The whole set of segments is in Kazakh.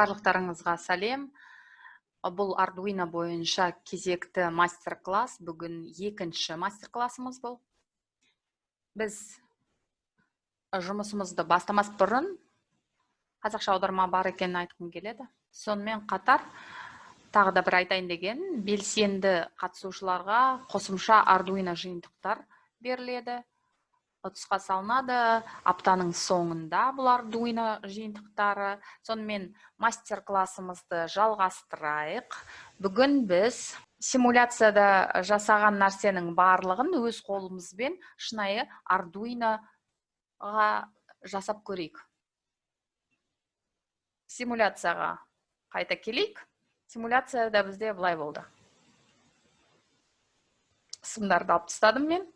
Барлықтарыңызға сәлем. Бұл Arduino бойынша кезекті мастер-класс. Бүгін екінші мастер-классымыз бұл. Біз жұмысымызды бастамас бұрын қазақша аударма бар екенін айтқым келеді. Сонымен қатар тағы да бір айтайын деген, белсенді қатысушыларға қосымша Arduino жиынтықтар беріледі. Ұтысқа салынады аптаның соңында бұл Arduino жиынтықтары. Сонымен, мастер-классымызды жалғастырайық. Бүгін біз симуляцияда жасаған нәрсенің барлығын өз қолымызбен шынайы Arduinoға жасап көрейік. Симуляцияға қайта келейік. Симуляцияда бізде былай болды. Сымдарды алып тастадым мен.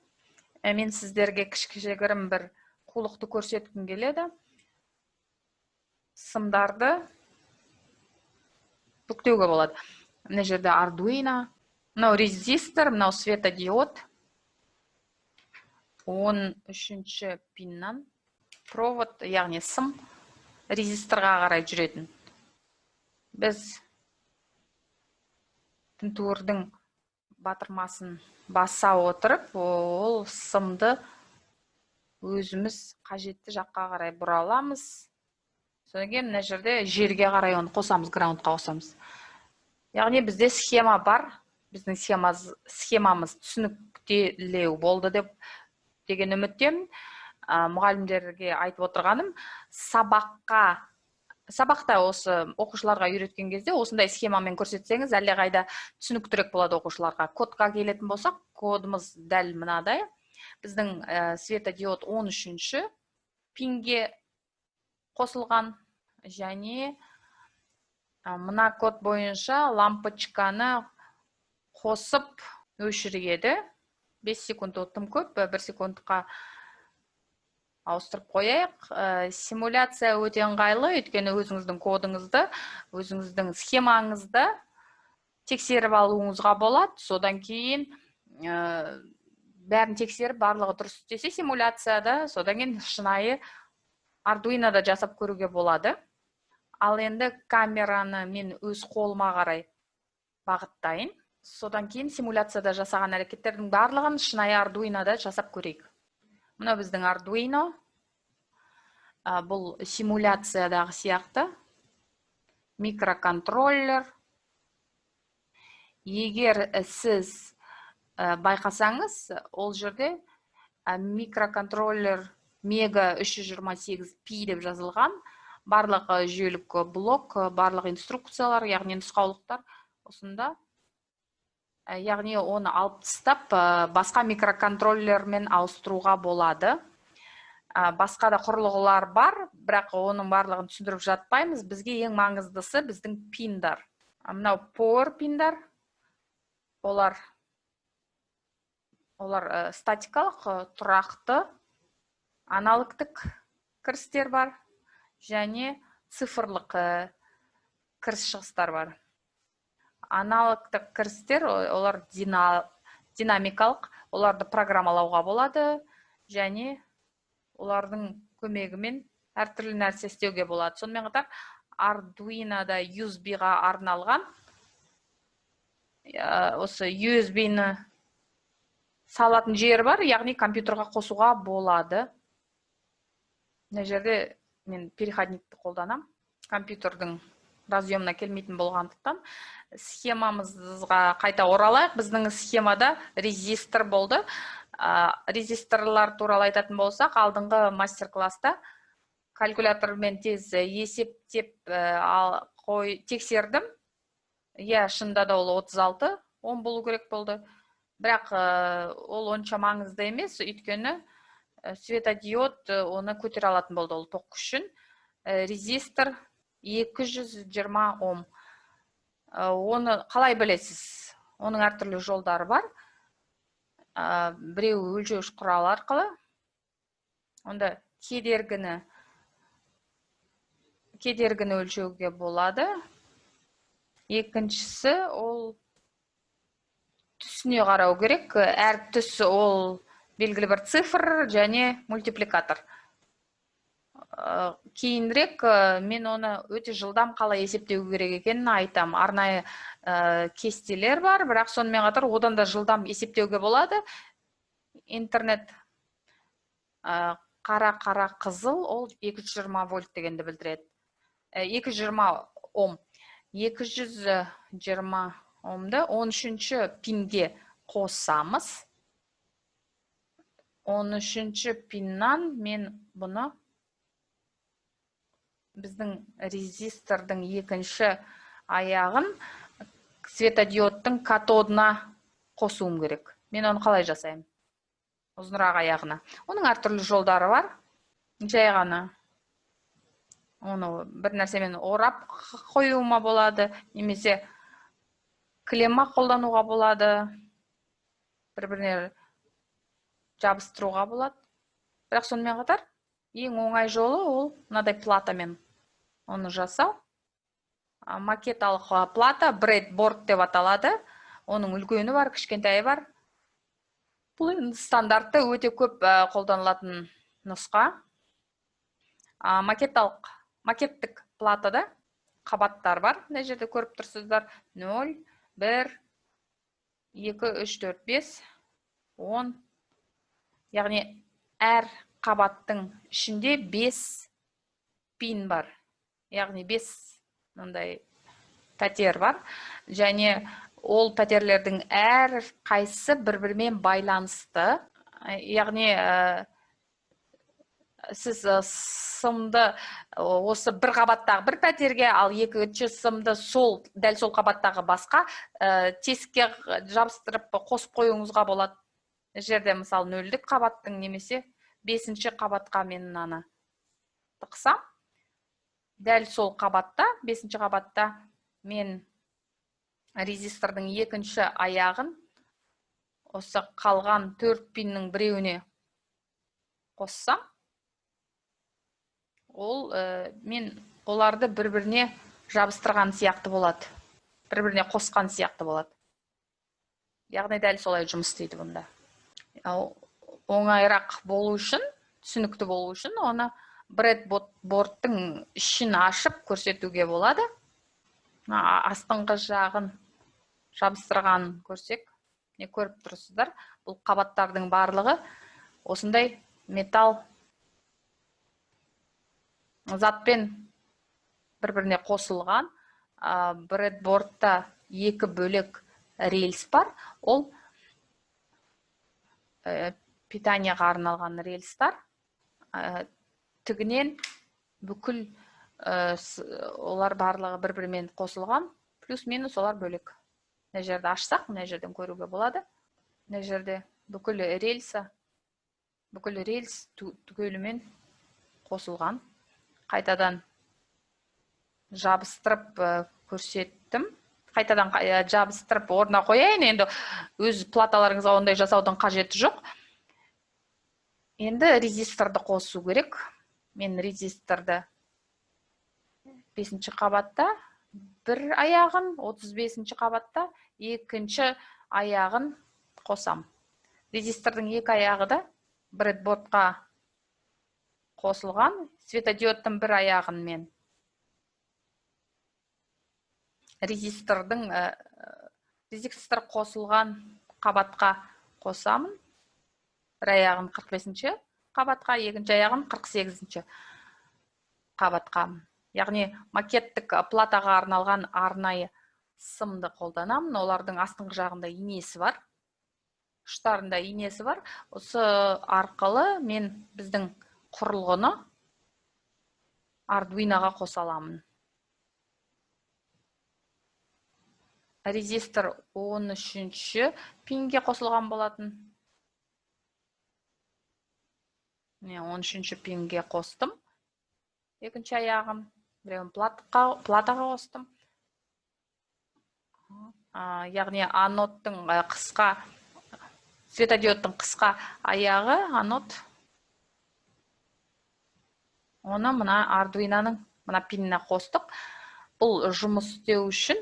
Мен сіздерге кішігірім бір қулықты көрсеткім келеді. Сымдарды бүктеуге болады. Мына жерде Arduino, мынау резистор, мынау светодиод. 13-ші пиннан провод, яғни сым резисторға қарай жүретін. Біз тінтуірдің батырмасын баса отырып, ол сымды өзіміз қажетті жаққа қарай бұра аламыз. Содан кейін мына жерде жерге қарай оны қосамыз, ground қа қосамыз. Яғни бізде схема бар. Біздің схемамыз түсініктілеу болды деп деген үміттемін. Мұғалімдерге айтып отырғаным, сабақта осы оқушыларға үйреткен кезде осындай схемамен көрсетсеңіз, әлдеқайда түсініктірек болады оқушыларға. Кодқа келетін болсақ, кодымыз дәл мынадай. Біздің светодиод 13-ші пинге қосылған және мына код бойынша лампочканы қосып өшіреді. 5 секунд ол тым көп, 1 секундқа ауыстырып қояйық. Симуляция өте ыңғайлы, өйткені өзіңіздің кодыңызды, өзіңіздің схемаңызды тексеріп алуыңызға болады. Содан кейін бәрін тексеріп, барлығы дұрыс істесе симуляцияда, содан кейін шынайы Ардуинода жасап көруге болады. Ал енді камераны мен өз қолыма қарай бағыттайын. Содан кейін симуляцияда жасаған әрекеттердің барлығын шынайы Ардуинода жасап көрейік. Мына біздің Ардуино. Бұл симуляциядағы сияқты микроконтроллер. Егер сіз байқасаңыз, ол жерде микроконтроллер Мега 328 P деп жазылған. Барлық жүйелік блок, барлық инструкциялар, яғни нұсқаулықтар осында. Яғни оны алып тастап, басқа микроконтроллермен ауыстыруға болады. Басқа да құрылғылар бар, бірақ оның барлығын түсіндіріп жатпаймыз. Бізге ең маңыздысы біздің пиндар. Мынау power пиндар, олар статикалық, тұрақты аналогтық кірістер бар және цифрлық кіріс шығыстар бар. Аналогтық кірістер олар динамикалық, оларды программалауға болады және олардың көмегімен әртүрлі нәрсе істеуге болады. Сонымен қатар Ардуинода USB-ға арналған, осы USB-ні салатын жері бар, яғни компьютерға қосуға болады. Мына жерде мен переходникті қолданам, компьютердің разъемына келмейтін болғандықтан. Схемамызға қайта оралайық. Біздің схемада резистор болды. Резисторлар туралы айтатын болсақ, алдыңғы мастер класста калькулятормен тез есептеп қой, тексердім. Иә, шынында да ол 36 ом болу керек болды, бірақ ол онша маңызды емес, өйткені светодиод оны көтере алатын болды, ол тоқ күшін. Резистор 220 ом. Оны қалай білесіз? Оның әртүрлі жолдары бар. Біреуі өлшеуіш құрал арқылы. Онда кедергіні өлшеуге болады. Екіншісі, ол түсіне қарау керек. Әр түс ол белгілі бір цифр және мультипликатор. Кейінірек мен оны өте жылдам қалай есептеу керек екенін айтам. Арнайы кестелер бар, бірақ сонымен қатар одан да жылдам есептеуге болады. Интернет қара, қара, қызыл, ол 220 вольт дегенді білдіреді. 220 ом. 220 омды 13-ші пинге қосамыз. 13-ші пиннан мен бұны біздің резистордың екінші аяғын светодиодтың катодына қосуым керек. Мен оны қалай жасаймын? Ұзынырақ аяғына. Оның әртүрлі жолдары бар. Жай ғана оны бір нәрсемен орап қоюыма болады, немесе клемма қолдануға болады, бір-біріне жабыстыруға болады. Бірақ сонымен қатар ең оңай жолы ол мынадай платамен оны жасау. Макеталық плата breadboard деп аталады. Оның үлкені бар, кішкентайы бар. Бұл енді стандартты өте көп қолданылатын нұсқа. Макеттік платада қабаттар бар. Мына жерде көріп тұрсыздар. 0, 1, 2, 3, 4, 5, 10. Яғни әр қабаттың ішінде 5 пин бар. Яғни 5 мындай пәтер бар. Және ол пәтерлердің әр қайсысы бір-бірімен байланысты. Яғни сіз сымды осы бір қабаттағы бір пәтерге, ал екінші сымды дәл сол қабаттағы басқа тесікке жабыстырып қосып қоюыңызға болады. Мына жерде мысалы нөлдік қабаттың немесе бесінші қабатқа мен мынаны тықсам, дәл сол қабатта, бесінші қабатта мен резистордың екінші аяғын осы қалған 4 пиннің біреуіне қоссам, ол мен оларды бір-біріне жабыстырған сияқты болады, бір-біріне қосқан сияқты болады. Яғни дәл солай жұмыс істейді бұнда. Ал оңайырақ болу үшін, түсінікті болу үшін оны breadboardтың ішін ашып көрсетуге болады. Мына астыңғы жағын жабыстырғанын көрсек, не көріп тұрсыздар, бұл қабаттардың барлығы осындай металл затпен бір-біріне қосылған. Breadboardта екі бөлек рельс бар. Ол питанияға арналған рельстар. Тігінен бүкіл олар барлығы бір-бірімен қосылған, плюс-минус олар бөлек. Мына жерді ашсақ, мына жерден көруге болады. Мына жерде бүкіл рельса, бүкіл рельс түгелімен қосылған. Қайтадан жабыстырып көрсеттім. Қайтадан жабыстырып орнына қояйын. Енді өз платаларыңызға ондай жасаудың қажеті жоқ. Енді резисторды қосу керек. Мен резисторды 5-ші қабатта бір аяғын, 35-ші қабатта екінші аяғын қосам. Резистордың екі аяғы да breadboardқа қосылған. Светодиодтың бір аяғын мен резистор қосылған қабатқа қосамын. Бір аяғын 45-ші қабатқа, екінші аяғын 48-ші қабатқа. Яғни макеттік платаға арналған арнайы сымды қолданамын. Олардың астыңғы жағында инесі бар, ұштарында инесі бар. Осы арқылы мен біздің құрылғыны Ардуиноға қоса аламын. Резистор 13-ші пинге қосылған болатын. Міне, 13-ші пинге қостым. Екінші аяғым. Біреуін платаға қостым. Яғни анодтың қысқа, светодиодтың қысқа аяғы анод. Оны мына Ардуиноның мына пиніне қостық. Бұл жұмыс істеу үшін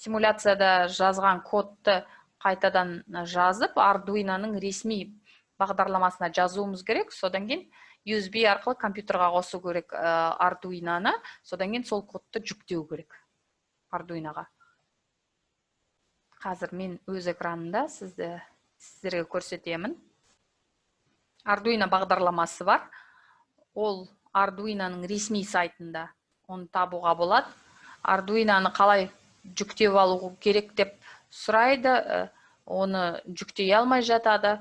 симуляцияда жазған кодты қайтадан жазып, Ардуиноның ресми бағдарламасына жазуымыз керек. Содан кейін USB арқылы компьютерға қосу керек Arduino'ны, содан кейін сол кодты жүктеу керек Arduino'ға. Қазір мен өз экранымда сіздерге көрсетемін. Arduino бағдарламасы бар. Ол Arduino'ның ресми сайтында оны табуға болады. Arduino'ны қалай жүктеп алу керек деп сұрайды, оны жүктей алмай жатады.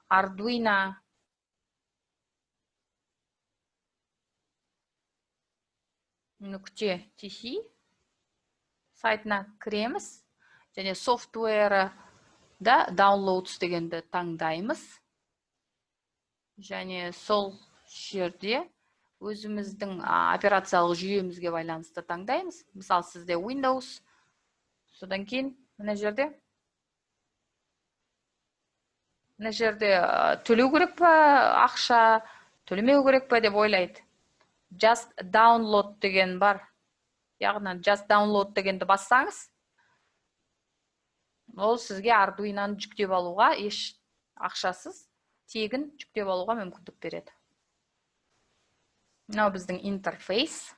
Arduino .tc сайтына кіреміз және software да downloads дегенді таңдаймыз. Және сол жерде өзіміздің операциялық жүйемізге байланысты таңдаймыз. Мысалы, сізде Windows, содан кейін мына жерде төлеу керек па, ақша төлемеу керек па деп ойлайды. Just download деген бар. Яғни just download дегенді бассаңыз, ол сізге Arduino'ны жүктеп алуға еш ақшасыз тегін жүктеп алуға мүмкіндік береді. Мынау біздің интерфейс.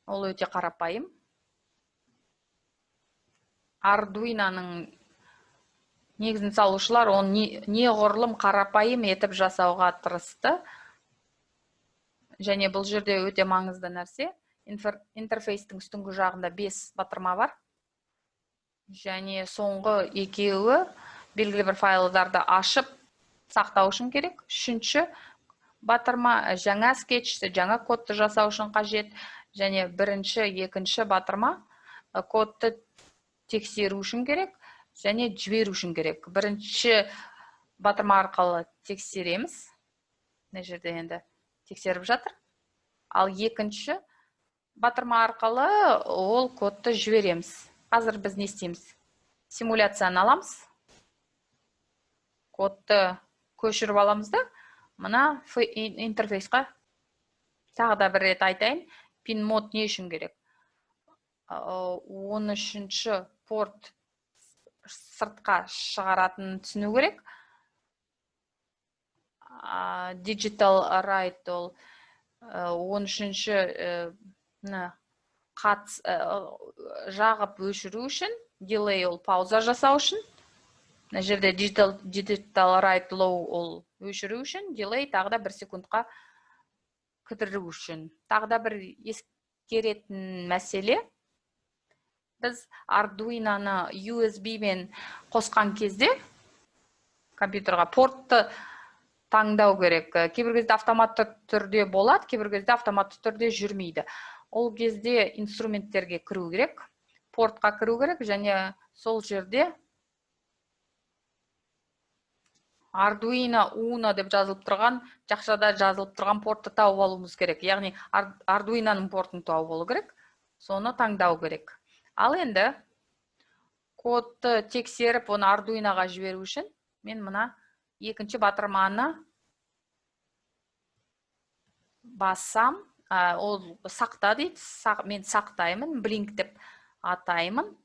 Ол өте қарапайым. Arduino'ның негізін салушылар оны неғұрлым қарапайым етіп жасауға тырысты. Және бұл жерде өте маңызды нәрсе, интерфейстің үстіңгі жағында 5 батырма бар. Және соңғы екеуі белгілі бір файлдарды ашып сақтау үшін керек. Үшінші батырма жаңа скетчті, жаңа кодты жасау үшін қажет. Және бірінші, екінші батырма кодты тексеру үшін керек және жіберу үшін керек. Бірінші батырма арқылы тексереміз. Мына жерде енді тексеріп жатыр. Ал екінші батырма арқылы ол кодты жібереміз. Қазір біз не істейміз? Симуляцияны аламыз. Кодты көшіріп аламыз да, мына интерфейсқа тағы да бір рет айтайын, pin mode не үшін керек? 13-ші порт сыртқа шығаратынын түсіну керек. Digital write ол 13-ші жағып өшіру үшін, delay ол пауза жасау үшін. Мына жерде digital write low ол өшіру үшін, delay тағы да 1 секундқа кідіру үшін. Тағы да бір ескеретін мәселе, біз Arduino'ны USB мен қосқан кезде компьютерға портты таңдау керек. Кейбір кезде автоматты түрде болады, кейбір кезде автоматты түрде жүрмейді. Ол кезде инструменттерге кіру керек, портқа кіру керек және сол жерде Arduino Uno деп жазылып тұрған, жақшада жазылып тұрған портты тауып алуымыз керек. Яғни Arduino'ның портын тауып алу керек, соны таңдау керек. Ал енді кодты тексеріп, оны Arduino'ға жіберу үшін мен мына екінші батырманы бассам, ол сақта дейді, мен сақтаймын, blink деп атаймын.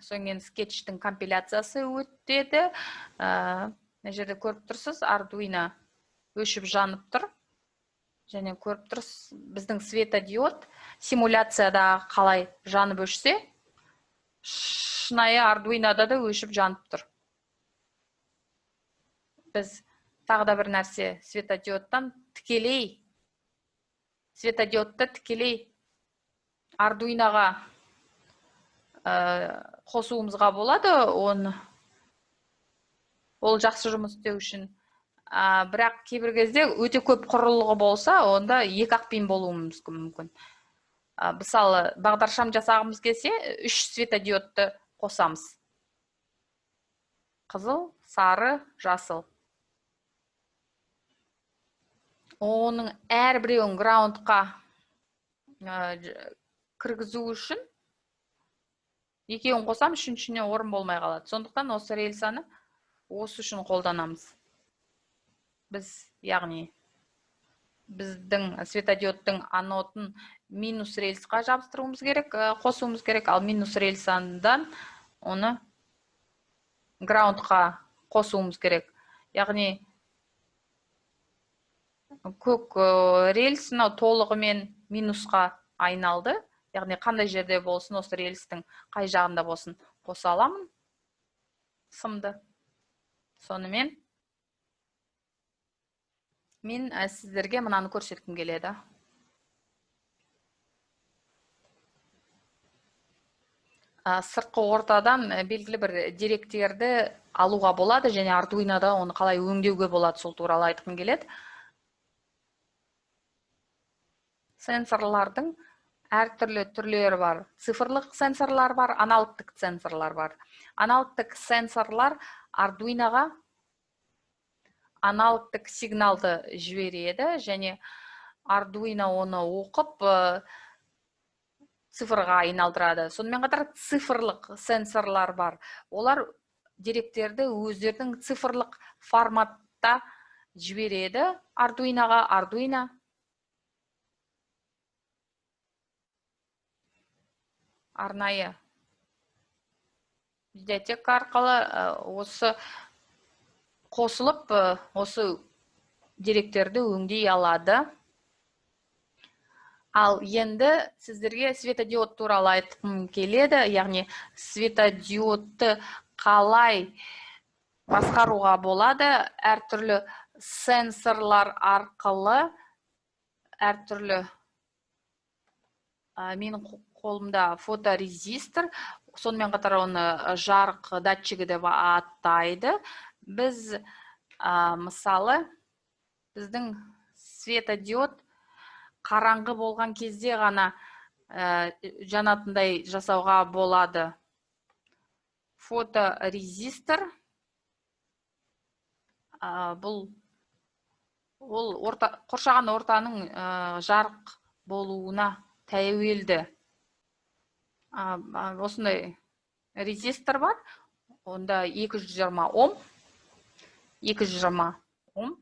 Содан кейін скетчтің компиляциясы өтеді. Мына жерде көріп тұрсыз, Arduino өшіп жанып тұр. Және көріп тұрсыз, біздің светодиод симуляцияда қалай жанып өшсе, шынайы Arduino'да да өшіп жанып тұр. Біз тағы да бір нәрсе, светодиодтан тікелей, светодиодты тікелей Arduino'ға қосуымызға болады, оны ол жақсы жұмыс істеу үшін. Бірақ кейбір кезде өте көп құрылғы болса, онда екі ақ пин болуымыз мүмкін. Мысалы, бағдаршам жасағымыз келсе, 3 светодиодты қосамыз. Қызыл, сары, жасыл. Оның әрбіреуін граундқа кіргізу үшін екеуін қосам, үшіншісіне орын болмай қалады. Сондықтан осы рельсаны осы үшін қолданамыз. Біз, яғни біздің светодиодтың анодын минус рельсқа жабыстыруымыз керек, қосуымыз керек, ал минус рельсадан Оны ground қа қосуымыз керек. Яғни көк рельс мынау толығымен минусқа айналды. Яғни қандай жерде болсын, осы рельстің қай жағында болсын қоса аламын сымды. Сонымен мен сіздерге мынаны көрсеткім келеді. Сыртқы ортадан белгілі бір деректерді алуға болады және Arduino'да оны қалай өңдеуге болады, сол туралы айтқым келеді. Сенсорлардың әртүрлі түрлері бар. Цифрлық сенсорлар бар, аналогтық сенсорлар бар. Аналогтық сенсорлар Arduino'ға аналогтық сигналды жібереді және Arduino оны оқып цифрға айналдырады. Сонымен қатар цифрлық сенсорлар бар. Олар деректерді өздерінің цифрлық форматта жібереді Arduino'ға. Arduino арнайы библиотека арқылы осы қосылып, осы деректерді өңдей алады. Ал енді сіздерге светодиод туралы айтқым келеді. Яғни светодиодты қалай басқаруға болады? Әртүрлі сенсорлар арқылы, әртүрлі, менің қолымда фоторезистор, сонымен қатар оны жарық датчигі деп атайды. Біз, мысалы, біздің светодиод қараңғы болған кезде ғана жанатындай жасауға болады. Фоторезистор, бұл ол қоршаған ортаның жарық болуына тәуелді. Осындай резистор бар, онда 220 ом, 220 ом.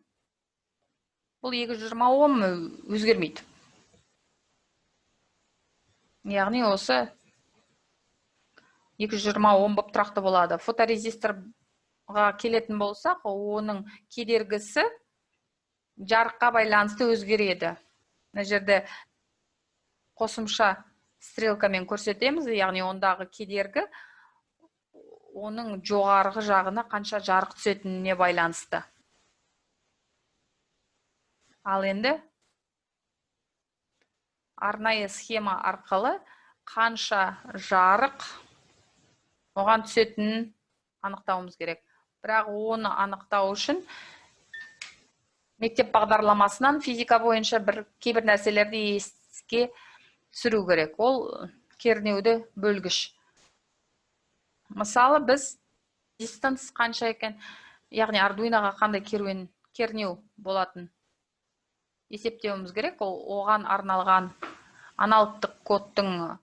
Бұл 220 ом өзгермейді. Яғни осы 220 ом болып тұрақты болады. Фоторезисторға келетін болсақ, оның кедергісі жарыққа байланысты өзгереді. Мына жерде қосымша стрелкамен көрсетеміз, яғни ондағы кедергі оның жоғарғы жағына қанша жарық түсетініне байланысты. Ал енді арнайы схема арқылы қанша жарық оған түсетінін анықтауымыз керек. Бірақ оны анықтау үшін мектеп бағдарламасынан физика бойынша кейбір нәрселерді еске түсіру керек. Ол кернеуді бөлгіш. Мысалы, біз дистанс қанша екен, яғни Arduino'ға қандай кернеу болатын есептеуіміз керек. Ол оған арналған аналогтық кодтың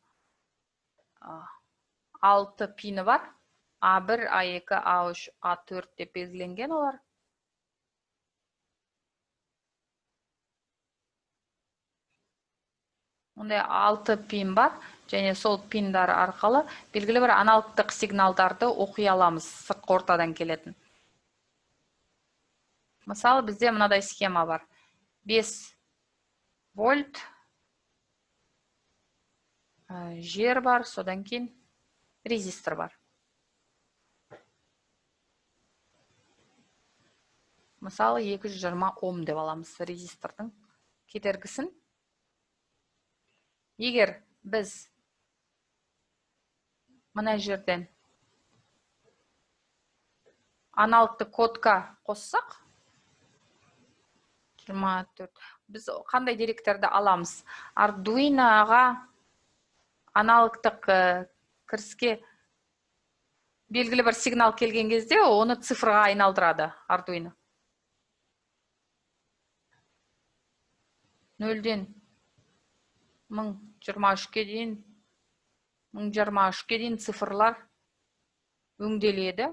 6 пині бар. А1, А2, А3, А4 деп белгіленген олар. Ондай 6 пин бар, және сол пиндар арқылы белгілі бір аналогтық сигналдарды оқи аламыз сыртқы ортадан келетін. Мысалы, бізде мынадай схема бар. 5 вольт жер бар, содан кейін резистор бар. Мысалы, 220 ом деп аламыз резистордың кедергісін. Егер біз мына жерден аналогты кодқа қоссақ, 24, біз қандай деректерді аламыз? Arduino'ға аналогтық кіріске белгілі бір сигнал келген кезде оны цифрға айналдырады Arduino. Нөлден мың жиырма үшке дейін, мың жиырма үшке дейін цифрлар өңделеді.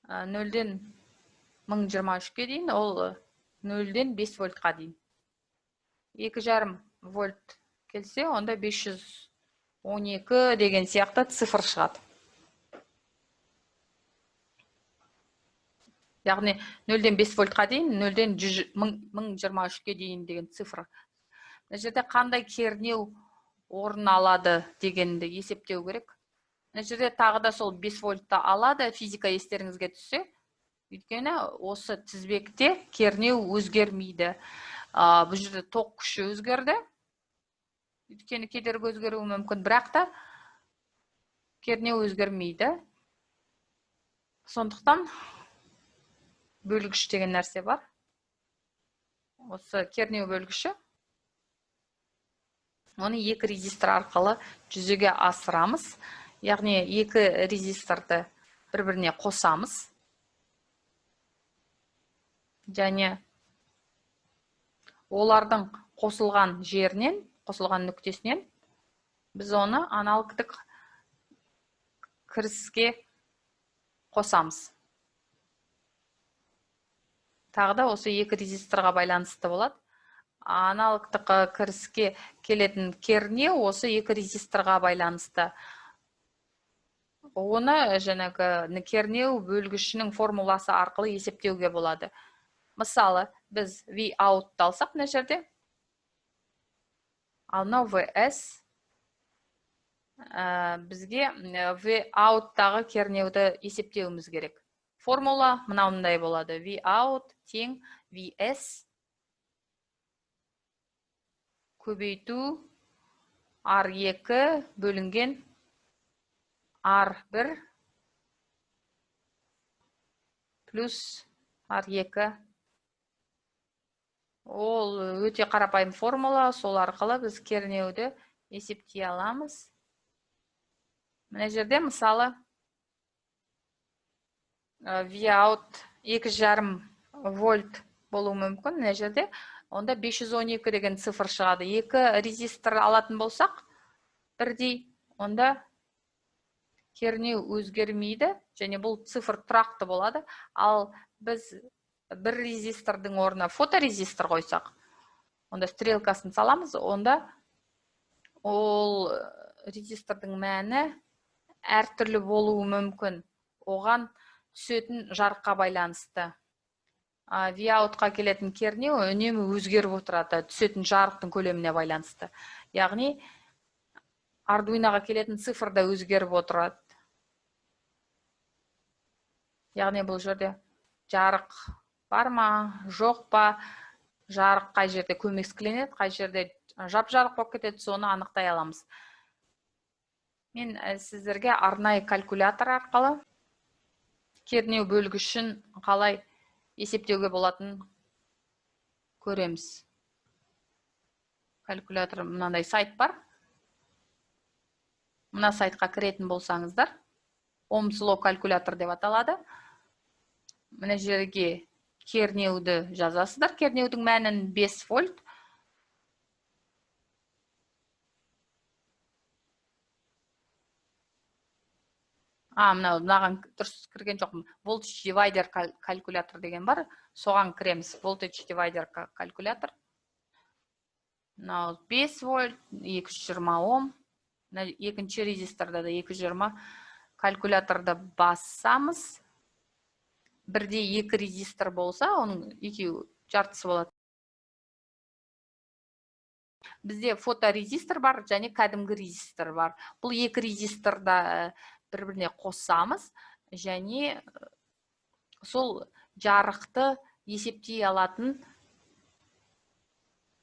Нөлден мың жиырма үшке дейін, ол нөлден 5 вольтқа дейін. Екі жарым вольт келсе, онда 512 деген сияқты цифр шығады. Яғни 0-ден 5 вольтқа дейін, 0-ден 1023-ке дейін деген цифр. Мына жерде қандай кернеу орын алады дегенді есептеу керек. Мына жерде тағы да сол 5 вольтты алады, физика естеріңізге түссе, өйткені осы тізбекте кернеу өзгермейді. Бұл жерде тоқ күші өзгерді. Өйткені кедергі өзгеруі мүмкін, бірақ та кернеу өзгермейді. Сондықтан бөлгіш деген нәрсе бар. Осы кернеу бөлгіші. Оны екі резистор арқылы жүзеге асырамыз. Яғни екі резисторды бір-біріне қосамыз. Және олардың қосылған жерінен, қосылған нүктесінен біз оны аналогтық кіріске қосамыз. Тағы да осы екі резисторға байланысты болады. Аналогтық кіріске келетін кернеу осы екі резисторға байланысты. Оны жаңағы кернеу бөлгішінің формуласы арқылы есептеуге болады. Мысалы, біз V out-ты алсақ мына жерде, ал мынау VS, бізге V out-тағы кернеуді есептеуіміз керек. Формула мынандай болады. V out тең VS көбейту R2 бөлінген R1 плюс R2. Ол өте қарапайым формула, сол арқылы біз кернеуді есептей аламыз. Мына жерде мысалы V out екі жарым вольт болуы мүмкін. Мына жерде онда 512 деген цифр шығады. Екі резистор алатын болсақ, бірдей, онда кернеу өзгермейді және бұл цифр тұрақты болады. Ал біз бір резистордың орнына фоторезистор қойсақ, онда стрелкасын саламыз, онда ол резистордың мәні әртүрлі болуы мүмкін. Оған түсетін жарыққа байланысты. V out-қа келетін кернеу үнемі өзгеріп отырады, түсетін жарықтың көлеміне байланысты. Яғни Arduinoға келетін цифр да өзгеріп отырады. Яғни бұл жерде жарық бар ма, жоқ па, жарық қай жерде көмескіленеді, қай жерде жап-жарық болып кетеді, соны анықтай аламыз. Мен сіздерге арнайы калькулятор арқылы кернеу бөлгішін қалай есептеуге болатынын көреміз. Калькулятор мынандай сайт бар. Мына сайтқа кіретін болсаңыздар, Ohm's Law калькулятор деп аталады. Мына жерге кернеуді жазасыздар. Кернеудің мәнін 5 вольт. Мынау мынаған дұрыс кірген жоқпын. Voltage divider калькулятор деген бар. Соған кіреміз. Voltage divider калькулятор. Мынау 5 вольт, 220 ом. Мына екінші резисторда да 220. Калькуляторды бассамыз, бірде екі резистор болса, оның екеуі жартысы болады. Бізде фоторезистор бар және кәдімгі резистор бар. Бұл екі резисторда бір-біріне қоссамыз және сол жарықты есептей алатын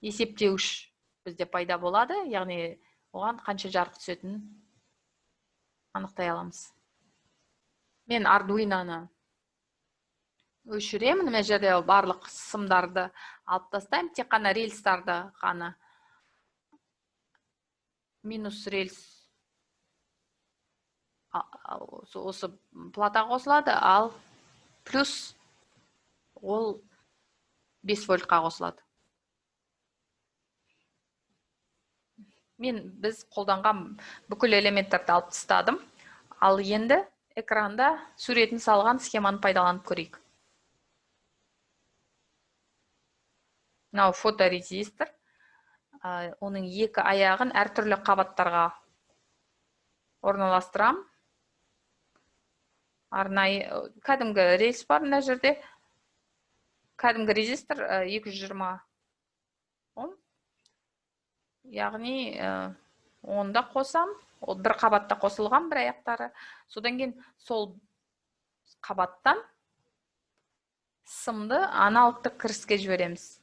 есептеуіш бізде пайда болады, яғни оған қанша жарық түсетінін анықтай аламыз. Мен Arduino'ны өшіремін. Мына жерде барлық сымдарды алып тастаймын, тек қана рельстарды ғана. Минус рельс осы плата қосылады, ал плюс ол 5 вольтқа қосылады. Біз қолданған бүкіл элементтерді алып тастадым. Ал енді экранда суретін салған схеманы пайдаланып көрейік. Мынау фоторезистор. Оның екі аяғын әртүрлі қабаттарға орналастырамын. Арнайы кәдімгі рельс бар мына жерде. Кәдімгі резистор 220 ом. Яғни оны да қосам. Ол бір қабатта қосылған бір аяқтары. Содан кейін сол қабаттан сымды аналогтық кіріске жібереміз.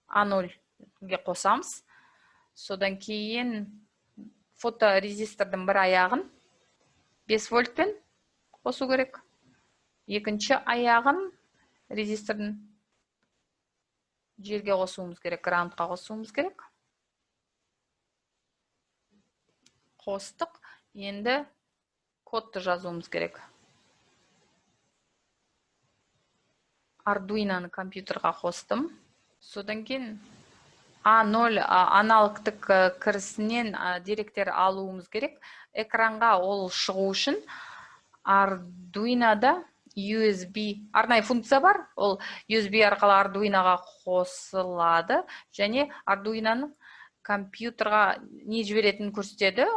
А0-ге қосамыз. Содан кейін фоторезистордың бір аяғын 5 вольтпен қосу керек. Екінші аяғын резистордың жерге қосуымыз керек, граундқа қосуымыз керек. Қостық. Енді кодты жазуымыз керек. Ардуиноны компьютерға қостым. Содан кейін А0 аналогтық кірісінен деректер алуымыз керек. Экранға ол шығу үшін Ардуинода USB арнайы функция бар. Ол USB арқылы Ардуиноға қосылады және Ардуиноның компьютерға не жіберетінін көрсетеді.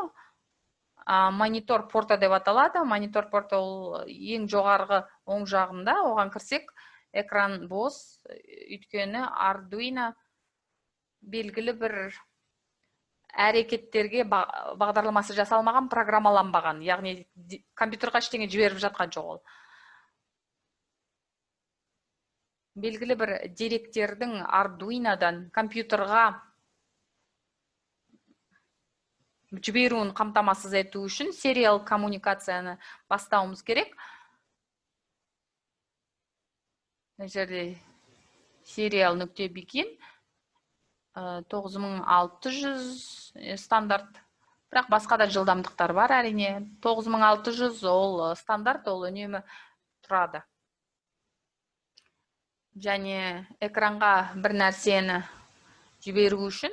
Монитор порта деп аталады. Монитор порта ол ең жоғарғы оң жағында. Оған кірсек, экран бос, өйткені Ардуино белгілі бір әрекеттерге бағдарламасы жасалмаған, программаланбаған. Яғни компьютерға ештеңе жіберіп жатқан жоқ ол. Белгілі бір деректердің Ардуинодан компьютерға жіберуін қамтамасыз ету үшін сериал коммуникацияны бастауымыз керек. Мына жерде сериал нүкте begin, 9600 стандарт. Бірақ басқа да жылдамдықтар бар әрине. 9600 ол стандарт, ол үнемі тұрады. Және экранға бір нәрсені жіберу үшін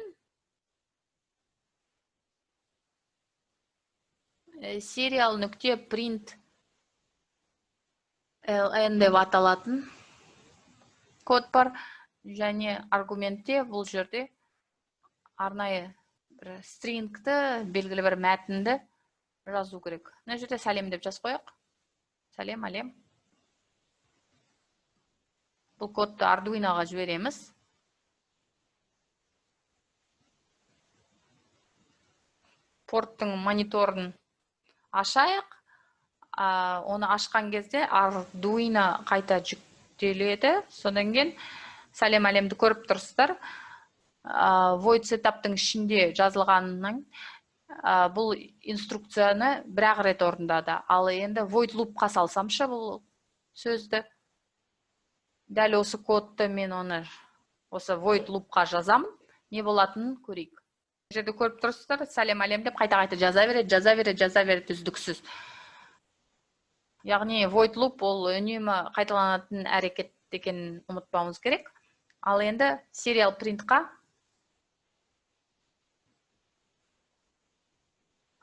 сериал нүкте print ln деп аталатын код бар. Және аргументте бұл жерде арнайы бір стрингті, белгілі бір мәтінді жазу керек. Мына жерде сәлем деп жазып қояйық. Сәлем, әлем. Бұл кодты Ардуиноға жібереміз. Порттың мониторын ашайық. Оны ашқан кезде Ардуино қайта жүктеледі. Содан кейін сәлем әлемді көріп тұрсыздар. Void setup'тың ішінде жазылғанның, бұл инструкцияны бір-ақ рет орындады. Ал енді void loop'қа салсамшы бұл сөзді. Дәл осы кодты мен оны осы void loop'қа жазамын. Не болатынын көрейік. Бұл жерде көріп тұрсыздар, сәлем әлем деп қайта-қайта жаза береді, жаза береді, жаза береді үздіксіз. Яғни void loop ол үнемі қайталанатын әрекет екенін ұмытпауымыз керек. Ал енді serial print'қа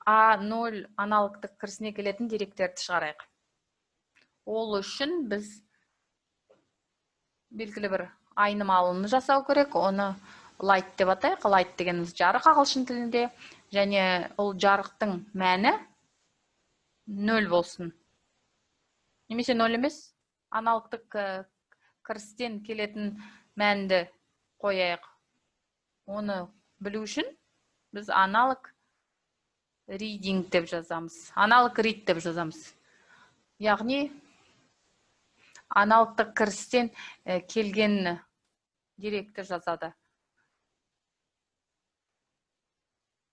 А0 аналогтық кірісіне келетін деректерді шығарайық. Ол үшін біз белгілі бір айнымалыны жасау керек. Оны light деп атайық. Light дегеніміз жарық ағылшын тілінде. Және ол жарықтың мәні 0 болсын. Немесе 0 емес, аналогтық кірістен келетін мәнді қояйық. Оны білу үшін біз аналог reading деп жазамыз. Аналог read деп жазамыз. Яғни аналогтық кірістен келген деректі жазады.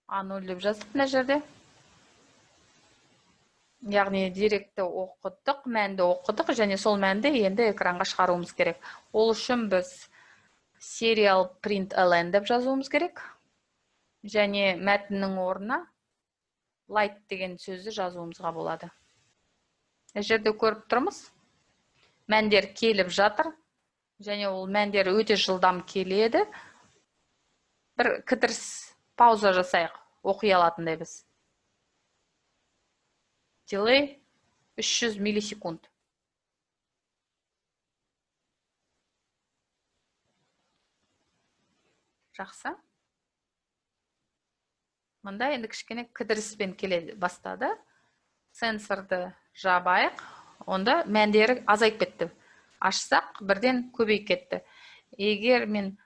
А0 деп жаздық мына жерде. Яғни деректі оқыдық, мәнді оқыдық және сол мәнді енді экранға шығаруымыз керек. Ол үшін біз serial print ln деп жазуымыз керек. Және мәтіннің орнына light деген сөзді жазуымызға болады. Мына жерде көріп тұрмыз. Мәндер келіп жатыр. Және ол мәндер өте жылдам келеді. Бір кідіріс пауза жасайық, оқи алатындай біз. Delay 300 миллисекунд. Жақсы. Мында енді кішкене кідіріспен келе бастады. Сенсорды жабайық. Онда мәндері азайып кетті. Ашсақ, бірден көбейіп кетті. Егер мен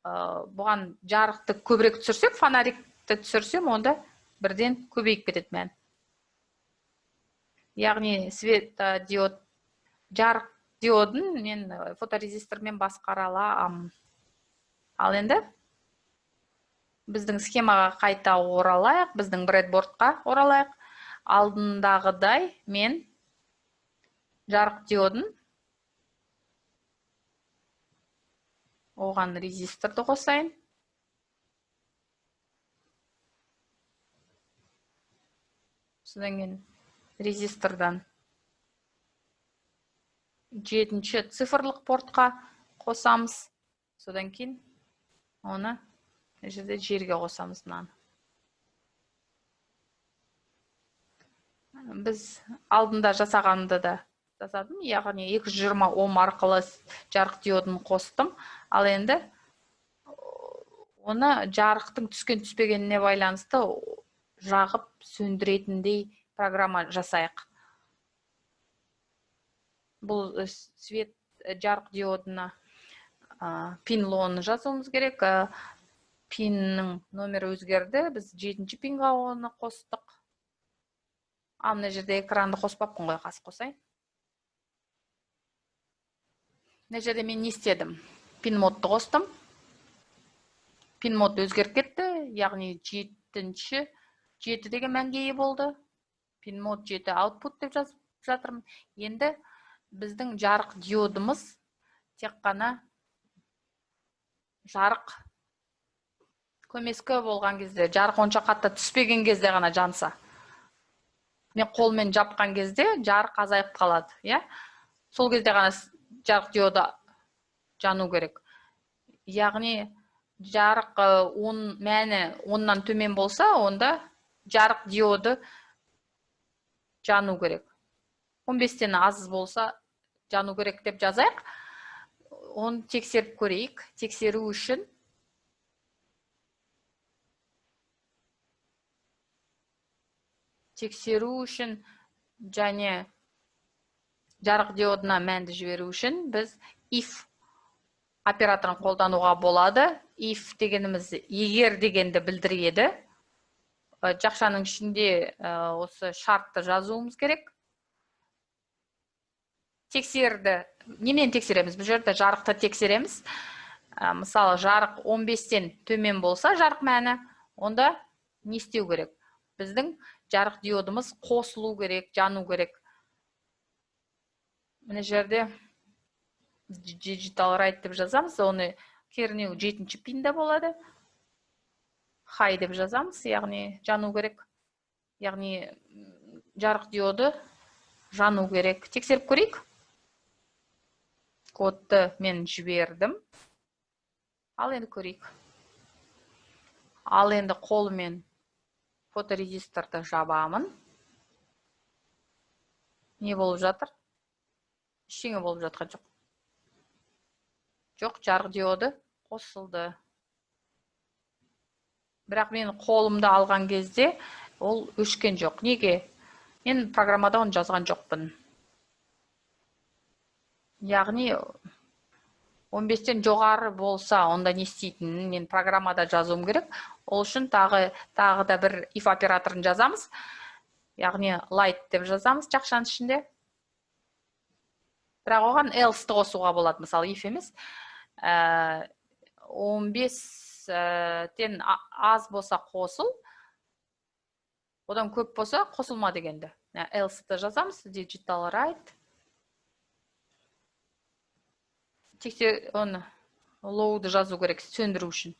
бұған жарықты көбірек түсірсек, фонарикті түсірсем, онда бірден көбейіп кетеді мән. Яғни светодиод, жарық диодын мен фоторезистормен басқара аламын. Ал енді біздің схемаға қайта оралайық, біздің бредбордқа оралайық. Алдындағыдай мен жарық диодын, оған резисторды қосайын. Содан кейін резистордан 7-ші цифрлық портқа қосамыз. Содан кейін оны мына жерде жерге қосамыз мынаны. Біз алдында жасағанды да жасадым, яғни 220 ом арқылы жарық диодын қостым. Ал енді оны жарықтың түскен түспегеніне байланысты жағып сөндіретіндей программа жасайық. Бұл свет жарық диодына пин лоны жазуымыз керек. Пиннің номері өзгерді, біз 7-ші пинға оны қостық. Мына жерде экранды қоспаппын ғой, қазір қосайын. Мына жерде мен не істедім? Пин модты қостым. Пин мод өзгеріп кетті, яғни 7 деген мәнге ие болды. Пин мод 7 output деп жазып жатырмын. Енді біздің жарық диодымыз тек қана жарық көмескі болған кезде, жарық онша қатты түспеген кезде ғана жанса. Мен қолмен жапқан кезде жарық азайып қалады, иә? Сол кезде ғана жарық диоды жану керек. Яғни жарық мәні 10-нан төмен болса, онда жарық диоды жану керек. 15-тен аз болса жану керек деп жазайық. Оны тексеріп көрейік. Тексеру үшін және жарық диодына мәнді жіберу үшін біз if операторын қолдануға болады. If дегеніміз егер дегенді білдіреді. Жақшаның ішінде осы шартты жазуымыз керек. Тексерді. Немен тексереміз? Бұл жерде жарықты тексереміз. Мысалы, жарық 15-тен төмен болса, жарық мәні, онда не істеу керек? Біздің жарық диодымыз қосылу керек, жану керек. Мына жерде digital write деп жазамыз, оны кернеу 7-ші пинде болады. High деп жазамыз, яғни жану керек. Яғни жарық диоды жану керек. Тексеріп көрейік. Кодты мен жібердім. Ал енді көрейік. Ал енді қолымен фоторезисторды жабамын. Не болып жатыр? Ештеңе болып жатқан жоқ. Жоқ, жарық диоды қосылды. Бірақ мен қолымды алған кезде ол өшкен жоқ. Неге? Мен программада оны жазған жоқпын. Яғни 15-тен жоғары болса, онда не істейтінін мен программада жазуым керек. Ол үшін тағы да бір if операторын жазамыз. Яғни light деп жазамыз жақшаның ішінде. Бірақ оған else-ті қосуға болады, мысалы if емес. 15-тен аз болса қосыл, одан көп болса қосылма дегенді. Else-ті жазамыз, digital write. Текте оны low-ды жазу керек сөндіру үшін.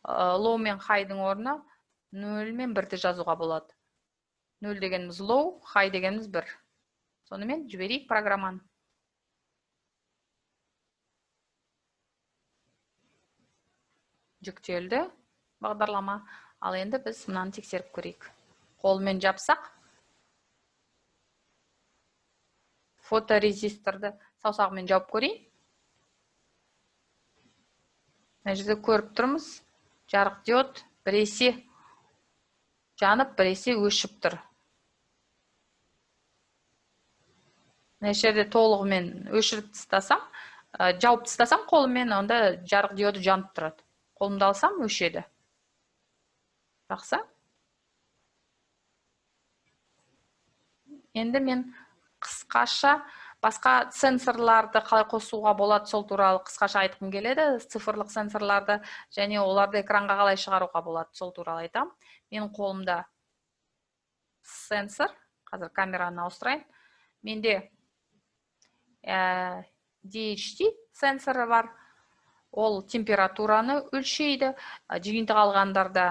Low мен high-дың орнына 0 мен 1-ді жазуға болады. 0 дегеніміз low, high дегеніміз 1. Сонымен жіберейік программаны. Жүктелді бағдарлама. Ал енді біз мынаны тексеріп көрейік. Қолмен жапсақ, фоторезисторды саусағымен жауып көрейін. Мына жерде көріп тұрмыз, жарық диод біресе жанып, біресе өшіп тұр. Мына жерде толығымен өшіріп тастасам, жауып тастасам қолыммен, онда жарық диоды жанып тұрады. Қолымды алсам өшеді. Жақсы. Енді мен қысқаша басқа сенсорларды қалай қосуға болады, сол туралы қысқаша айтқым келеді. Цифрлық сенсорларды және оларды экранға қалай шығаруға болады, сол туралы айтамын. Менің қолымда сенсор, қазір камераны ауыстырайын. Менде DHT сенсоры бар. Ол температураны өлшейді. Жиынтық алғандарда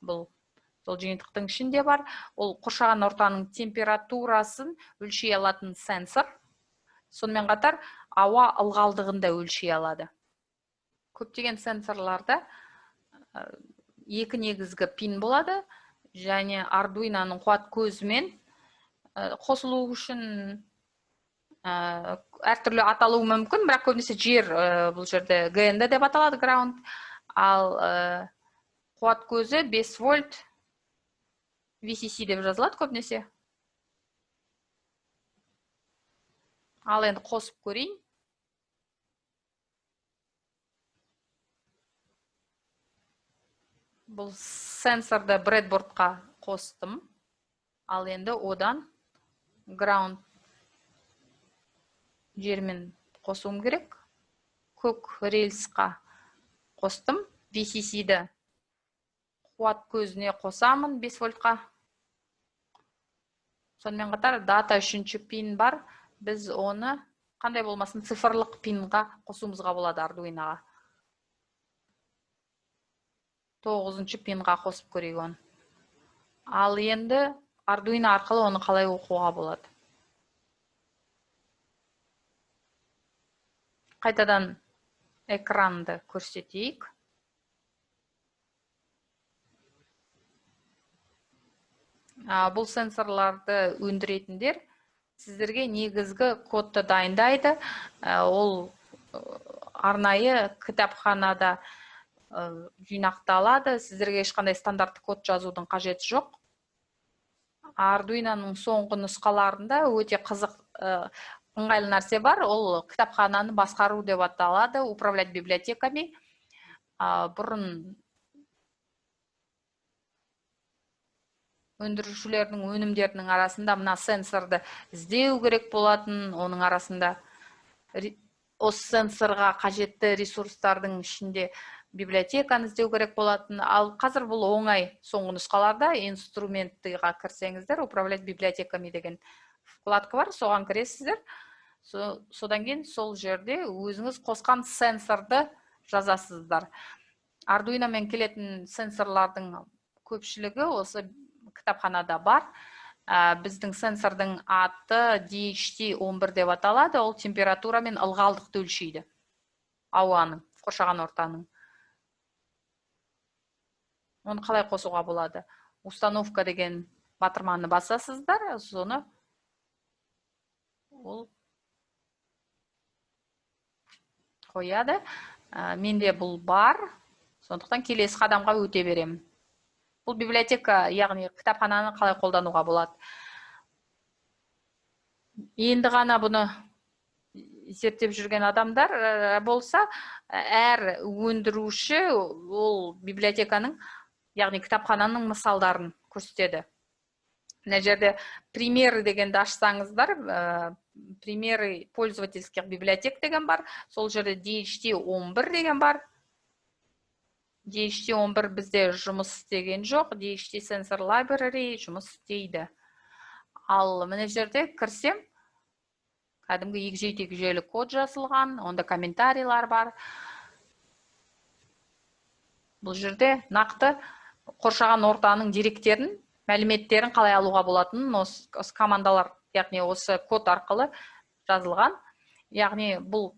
бұл сол жиынтықтың ішінде бар. Ол қоршаған ортаның температурасын өлшей алатын сенсор. Сонымен қатар ауа ылғалдығын да өлшей алады. Көптеген сенсорларда екі негізгі пин болады және Arduino'ның қуат көзімен қосылу үшін әртүрлі аталуы мүмкін, бірақ көбінесе жер, бұл жерде ГНД деп аталады, ground. Ал қуат көзі 5 вольт VCC деп жазылады көбінесе. Ал енді қосып көрейін. Бұл сенсорды бредбордқа қостым. Ал енді одан ground жермен қосуым керек. Көк рельсқа қостым. VCC-ді қуат көзіне қосамын 5 вольтқа. Сонымен қатар дата үшінші пин бар. Біз оны қандай болмасын цифрлық пинға қосуымызға болады Arduino'ға. 9-шы пинға қосып көрейік оны. Ал енді Arduino арқылы оны қалай оқуға болады? Қайтадан экранды көрсетейік. Бұл сенсорларды өндіретіндер сіздерге негізгі кодты дайындайды. Ол арнайы кітапханада жинақталады. Сіздерге ешқандай стандартты код жазудың қажеті жоқ. Arduino'ның соңғы нұсқаларында өте қызық, ыңғайлы нәрсе бар. Ол кітапхананы басқару деп аталады, управлять библиотеками. Бұрын өндірушілердің өнімдерінің арасында мына сенсорды іздеу керек болатын, оның арасында осы сенсорға қажетті ресурстардың ішінде библиотеканы іздеу керек болатын. Ал қазір бұл оңай, соңғы нұсқаларда инструментыға кірсеңіздер, управлять библиотеками деген вкладка бар, соған кіресіздер. Содан кейін сол жерде өзіңіз қосқан сенсорды жазасыздар. Arduino'мен келетін сенсорлардың көпшілігі осы кітапханада бар. Біздің сенсордың аты DHT11 деп аталады. Ол температура мен ылғалдықты өлшейді. Ауаның, қоршаған ортаның. Оны қалай қосуға болады? Установка деген батырманы басасыздар, соны ол қояды. Менде бұл бар, сондықтан келесі қадамға өте беремін. Бұл библиотека, яғни кітапхананы қалай қолдануға болады. Енді ғана бұны зерттеп жүрген адамдар болса, әр өндіруші ол библиотеканың, яғни кітапхананың мысалдарын көрсетеді. Мына жерде примеры дегенді ашсаңыздар, примеры пользовательских библиотек деген бар. Сол жерде DHT11 деген бар. DHT11 бізде жұмыс істеген жоқ, DHT Sensor Library жұмыс істейді. Ал мына жерде кірсем, кәдімгі егжей-тегжейлі код жазылған, онда комментарийлар бар. Бұл жерде нақты қоршаған ортаның деректерін, мәліметтерін қалай алуға болатынын осы командалар, яғни осы код арқылы жазылған. Яғни бұл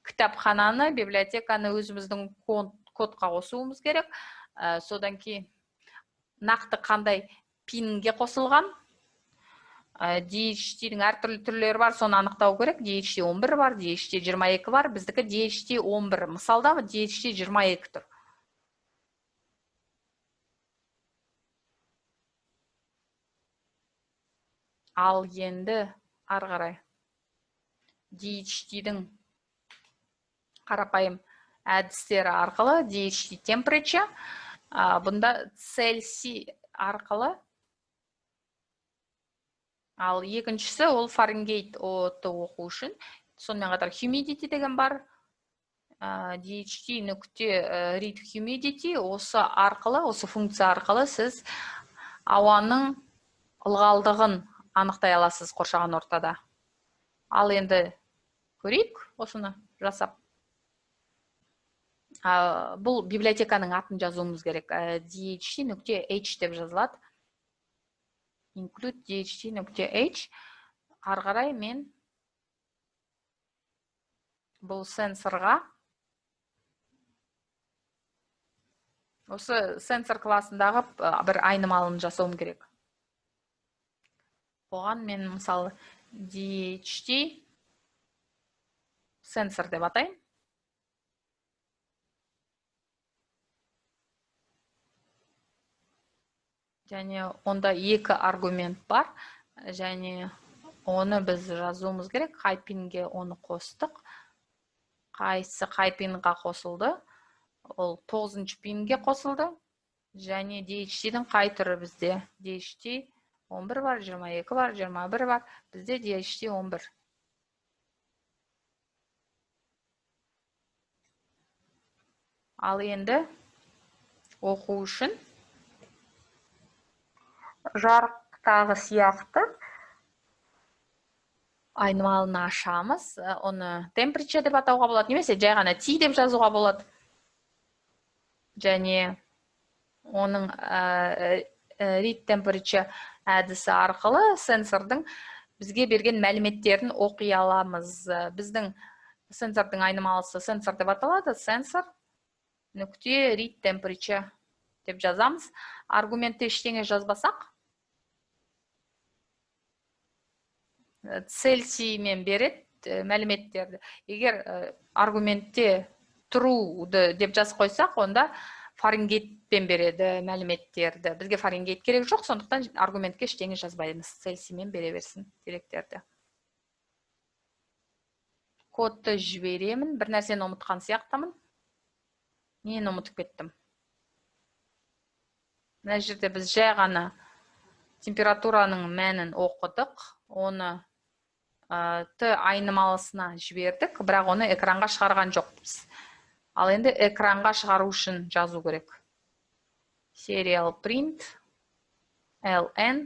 кітапхананы, библиотеканы өзіміздің кодқа қосуымыз керек. Содан кейін нақты қандай пинге қосылған. DHT-дің әртүрлі түрлері бар, соны анықтау керек. DHT11 бар, DHT22 бар, біздікі DHT11. Мысалда DHT22 тұр. Ал енді Ары қарай DHT-дің қарапайым әдістері арқылы DHT temperature, бұнда Цельсий арқылы, ал екіншісі ол Фаренгейт отты оқу үшін. Сонымен қатар humidity деген бар. DHT нүкте read humidity, осы арқылы, осы функция арқылы сіз ауаның ылғалдығын анықтай аласыз қоршаған ортада. Ал енді көрейік осыны жасап. Бұл библиотеканың атын жазуымыз керек. DHT нүкте H деп жазылады. Include DHT нүкте H. Ары қарай мен бұл сенсорға, осы сенсор классындағы бір айнымалыны жасауым керек. Оған мен мысалы DHT сенсор деп атаймын. Және онда екі аргумент бар, және оны біз жазуымыз керек. Қай пинге оны қостық, қайсы қай пинға қосылды? Ол 9-шы пинге қосылды. Және DHT-дің қай түрі бізде? DHT 11 бар, 22 бар, 21 бар. Бізде DHT 11. Ал енді оқу үшін жарықтағы сияқты айнымалыны ашамыз. Оны temperature деп атауға болады, немесе жай ғана T деп жазуға болады. Және оның read temperature әдісі арқылы сенсордың бізге берген мәліметтерін оқи аламыз. Біздің сенсордың айнымалысы сенсор деп аталады. Сенсор нүкте read temperature деп жазамыз. Аргументте ештеңе жазбасақ, Цельсиймен береді мәліметтерді. Егер аргументте true деп жазып қойсақ, онда Фаренгейтпен береді мәліметтерді. Бізге Фаренгейт керек жоқ, сондықтан аргументке ештеңе жазбаймыз. Цельсиймен бере берсін деректерді. Кодты жіберемін. Бір нәрсені ұмытқан сияқтымын. Нені ұмытып кеттім? Мына жерде біз жай ғана температураның мәнін оқыдық, оны Т айнымалысына жібердік, бірақ оны экранға шығарған жоқпыз. Ал енді экранға шығару үшін жазу керек. Serial print ln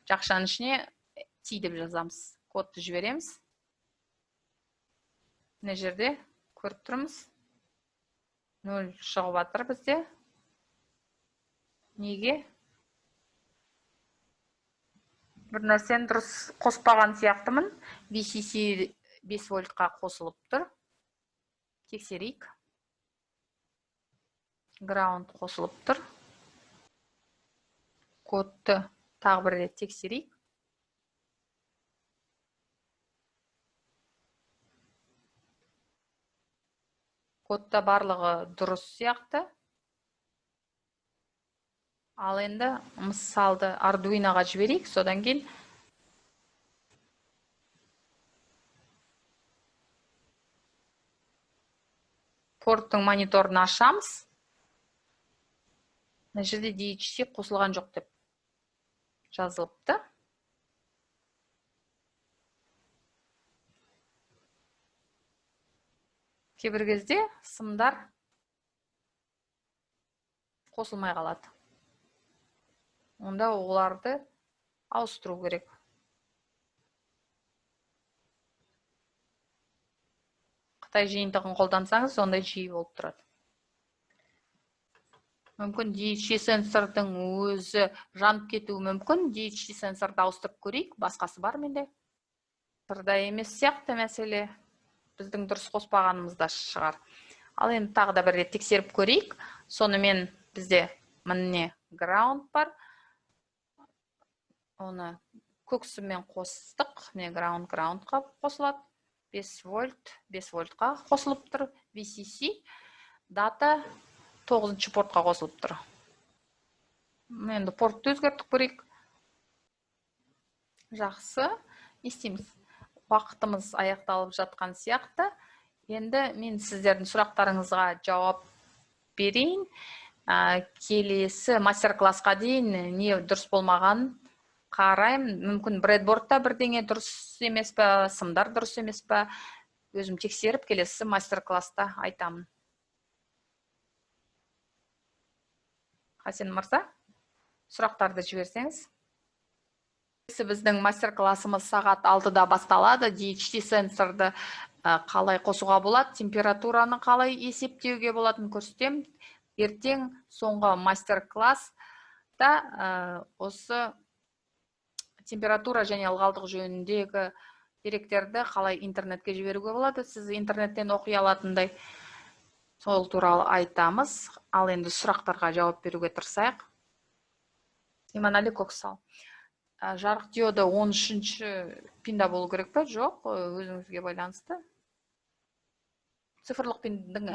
жақшаның ішіне T деп жазамыз. Кодты жібереміз. Мына жерде көріп тұрмыз. 0 шығып жатыр бізде. Неге? Бір нәрсені дұрыс қоспаған сияқтымын. VCC 5 вольтқа қосылып тұр. Тексерейік. Ground қосылып тұр. Кодты тағы бір рет тексерейік. Кодта барлығы дұрыс сияқты. Ал енді мысалды Arduino'ға жіберейік, содан кейін порттың мониторын ашамыз. Мына жерде DHT қосылған жоқ деп жазылыпты. Кейбір кезде сымдар қосылмай қалады. Онда оларды ауыстыру керек. Қытай жиынтығын қолдансаңыз, ондай жиі болып тұрады. Мүмкін DHT сенсордың өзі жанып кетуі мүмкін. DHT сенсорды ауыстырып көрейік. Басқасы бар менде. Сырда емес сияқты мәселе. Біздің дұрыс қоспағанымызда шығар. Ал енді тағы да бір рет тексеріп көрейік. Сонымен бізде міне ground бар. Оны көк сыммен қостық. Міне ground groundқа қосылады. 5 вольт, 5 вольтқа қосылып тұр. VCC дата 9-шы портқа қосылып тұр. Енді портты өзгерттік көрейік. Жақсы. Не істейміз? Уақытымыз аяқталып жатқан сияқты. Енді мен сіздердің сұрақтарыңызға жауап берейін. Келесі мастер-классқа дейін не дұрыс болмағанын қараймын. Мүмкін бредбордта бірдеңе дұрыс емес пе, сымдар дұрыс емес пе, өзім тексеріп келесі мастер-класста айтамын. Хасен мырза, сұрақтарды жіберсеңіз. Біздің мастер-классымыз сағат 6-да басталады. DHT сенсорды қалай қосуға болады, температураны қалай есептеуге болатынын көрсетемін. Ертең соңғы мастер-класста осы температура және ылғалдық жөніндегі деректерді қалай интернетке жіберуге болады, сіз интернеттен оқи алатындай, сол туралы айтамыз. Ал енді сұрақтарға жауап беруге тырысайық. Иманәлі Көксал. Жарық диоды 13-ші пинда болу керек пе? Жоқ, өзіңізге байланысты. Цифрлық пиндің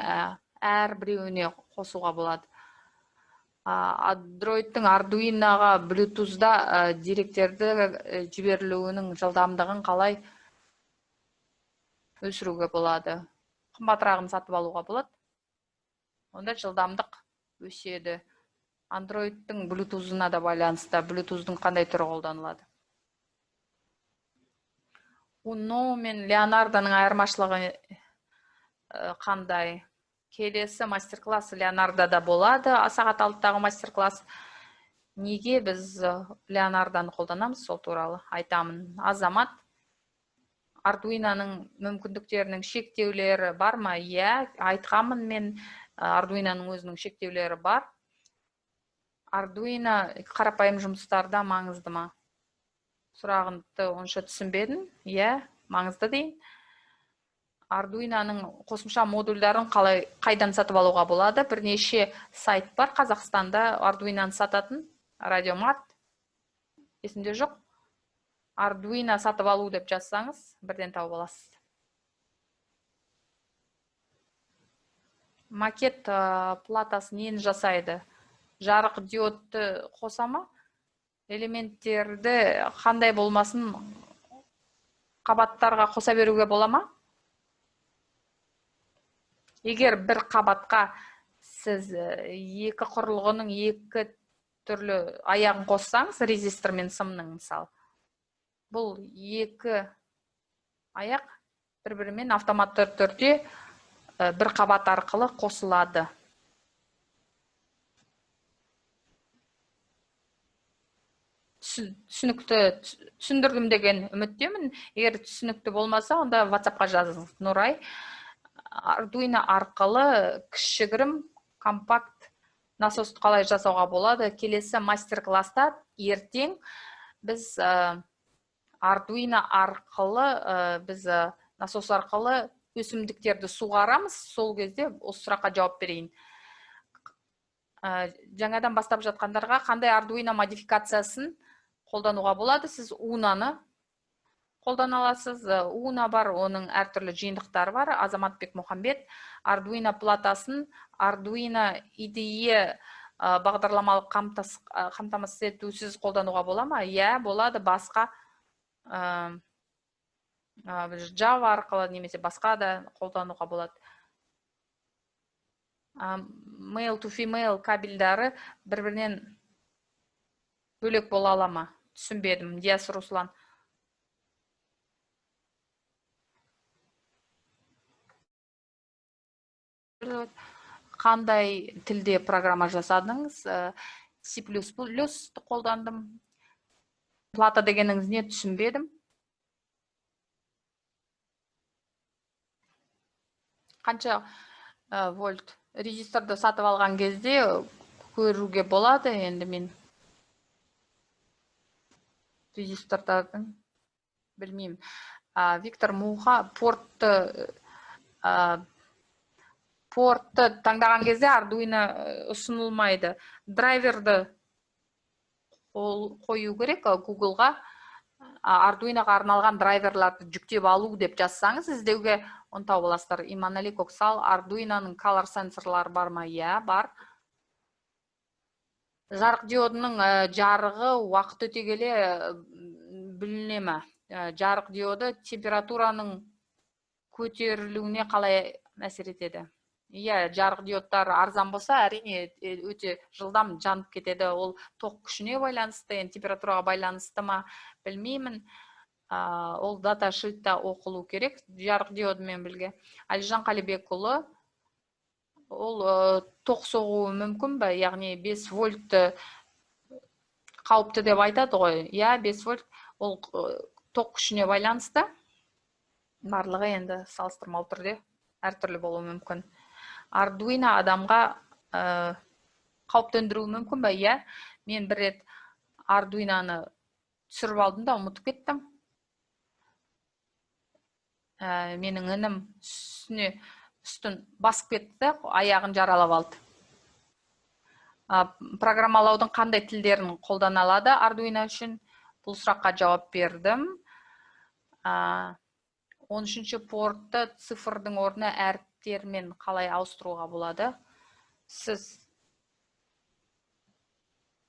әр біреуіне қосуға болады. Androidтың Arduino'ға Bluetooth'да деректерді жіберілуінің жылдамдығын қалай өсіруге болады? Қымбатырағын сатып алуға болады. Онда жылдамдық өседі. Androidтың Bluetooth-ына да байланысты. Bluetooth-ың қандай түрі қолданылады? Uno мен Leonardoның айырмашылығы қандай? Келесі мастер-класс Leonardo'да болады. Сағат 6-дағы мастер-класс. Неге біз Leonardo'ны қолданамыз, сол туралы айтамын. Азамат, Arduino'ның мүмкіндіктерінің шектеулері бар ма? Иә, айтқанмын мен, Arduino'ның өзінің шектеулері бар. Arduino қарапайым жұмыстарда маңызды ма? Сұрағымды онша түсінбедім. Иә, маңызды дейін. Arduino'ның қосымша модульдарын қалай, қайдан сатып алуға болады? Бірнеше сайт бар Қазақстанда Arduino'ны сататын. Радиомарт. Есімде жоқ. Arduino сатып алу деп жазсаңыз, бірден тауып аласыз. Макет платасы нені жасайды? Жарық диодты қоса ма? Элементтерді қандай болмасын қабаттарға қоса беруге бола ма? Егер бір қабатқа сіз екі құрылғының екі түрлі аяғын қоссаңыз, резистор мен сымның мысалы, бұл екі аяқ бір-бірімен автоматты түрде бір қабат арқылы қосылады. Түсінікті түсіндірдім деген үміттемін. Егер түсінікті болмаса, онда WhatsApp-қа жазыңыз. Нұрай, Arduino арқылы кішігірім компакт насосты қалай жасауға болады? Келесі мастер-класста ертең біз Arduino арқылы біз насос арқылы өсімдіктерді суғарамыз. Сол кезде осы сұраққа жауап берейін. Жаңадан бастап жатқандарға қандай Arduino модификациясын қолдануға болады? Сіз Uno-ны қолдана аласыз. Uno бар, оның әртүрлі жиынтықтары бар. Азаматбек Мұхамбет Arduino платасын Arduino IDE бағдарламалық қамтамасыз етусіз қолдануға бола ма? Иә, болады. Басқа Java арқылы немесе басқа да қолдануға болады. Male to female кабельдары бір-бірінен бөлек бола ала ма? Түсінбедім. Диас Руслан. Қандай тілде программа жасадыңыз? C++ қолдандым. Плата дегеніңіз не, түсінбедім. Қанша вольт резисторды сатып алған кезде көруге болады. Енді мен резистордардың білмеймін. Виктор Муха, портты таңдаған кезде Arduino ұсынылмайды. Драйверді қою керек. Google'ға Arduino'ға арналған драйверларды жүктеп алу деп жазсаңыз, іздеуге оны тауып аласыздар. Иманәли Көксал, Arduino'ның color сенсорлары бар ма? Иә, бар. Жарық диодының жарығы уақыт өте келе бүліне ме? Жарық диоды температураның көтерілуіне қалай әсер етеді? Иә, жарық диодтары арзан болса, әрине, өте жылдам жанып кетеді. Ол тоқ күшіне байланысты, енді температураға байланысты ма, білмеймін. Ол даташитта оқылу керек жарық диодымен бірге. Әлижан Қалибекұлы, ол тоқ соғуы мүмкін бе? Яғни 5 вольтты қауіпті деп айтады ғой. Иә, 5 вольт ол тоқ күшіне байланысты. Барлығы енді салыстырмалы түрде әртүрлі болуы мүмкін. Ардуино адамға қауіп төндіруі мүмкін бе? Иә, мен бір рет Ардуиноны түсіріп алдым да ұмытып кеттім. Менің інім үстіне үстін басып кетті де, аяғын жаралап алды. Программалаудың қандай тілдерін қолдана алады Ардуино үшін? Бұл сұраққа жауап бердім. 13-ші портты цифрдың орнына әріптермен қалай ауыстыруға болады? Сіз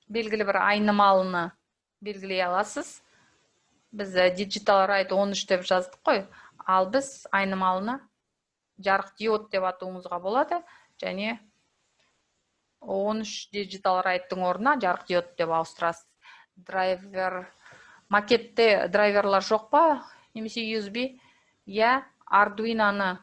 белгілі бір айнымалыны белгілей аласыз. Біз Digital Write 13 деп жаздық қой, ал біз айнымалыны жарық диод деп атуыңызға болады және 13 Digital Write-тың орнына жарық диод деп ауыстырасыз. Драйвер макетте драйверлар жоқ па немесе USB? Иә, Ардуиноны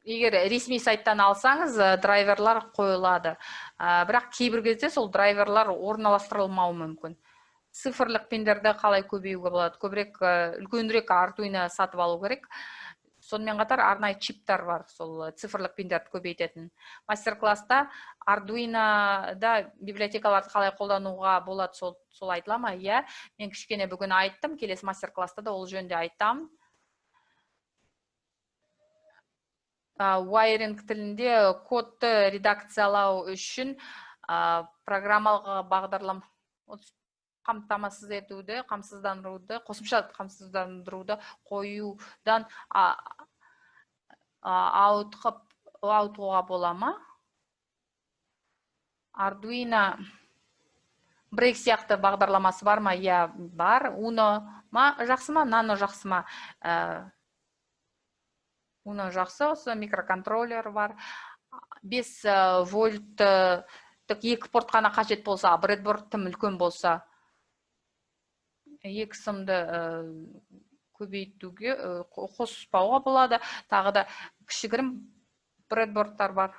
егер ресми сайттан алсаңыз, драйверлар қойылады. Бірақ кейбір кезде сол драйверлар орналастырылмауы мүмкін. Цифрлық пиндерді қалай көбеюге болады? Көбірек, үлкенірек Ардуино сатып алу керек. Сонымен қатар арнайы чиптар бар сол цифрлық пиндерді көбейтетін. Мастер класста Ардуинода библиотекаларды қалай қолдануға болады, сол айтыла ма? Иә, мен кішкене бүгін айттым, келесі мастер класста да ол жөнінде айтамын. Wiring тілінде кодты редакциялау үшін программалық бағдарлама қамтамасыз етуді, қамсыздандыруды, қосымша қамсыздандыруды қоюдан ауытқуға бола ма? Arduino Break сияқты бағдарламасы бар ма? Иә, бар. Uno ма жақсы ма, Nano жақсы ма? Uno жақсы, осы микроконтроллер бар. 5 вольттық екі порт қана қажет болса, бредборд тым үлкен болса, екі сымды көбейтуге, қоспауға болады. Тағы да кішігірім бредбордтар бар.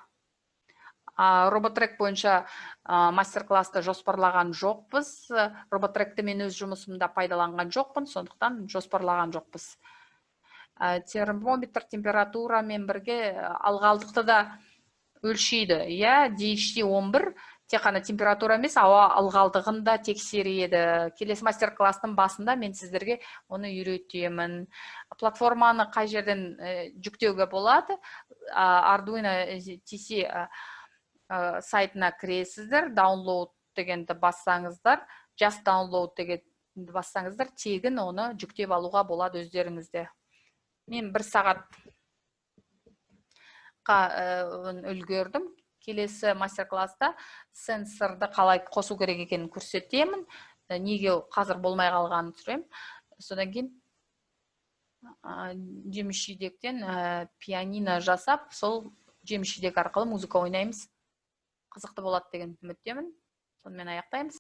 Роботрек бойынша мастер классты жоспарлаған жоқпыз. Роботректі мен өз жұмысымда пайдаланған жоқпын, сондықтан жоспарлаған жоқпыз. Термометр температурамен бірге ылғалдықты да өлшейді. Иә, DHT 11 тек қана температура емес, ауа ылғалдығын да тексереді. Келесі мастер класстың басында мен сіздерге оны үйретемін. Платформаны қай жерден жүктеуге болады? Arduino TC сайтына кіресіздер, download дегенді бассаңыздар, just download дегенді бассаңыздар, тегін оны жүктеп алуға болады өздеріңізде. Мен бір сағатқа үлгердім. Келесі мастер класста сенсорды қалай қосу керек екенін көрсетемін, неге қазір болмай қалғанын түсіремін. Содан кейін жеміс жидектен пианино жасап, сол жеміс жидек арқылы музыка ойнаймыз. Қызықты болады деген үміттемін. Сонымен аяқтаймыз.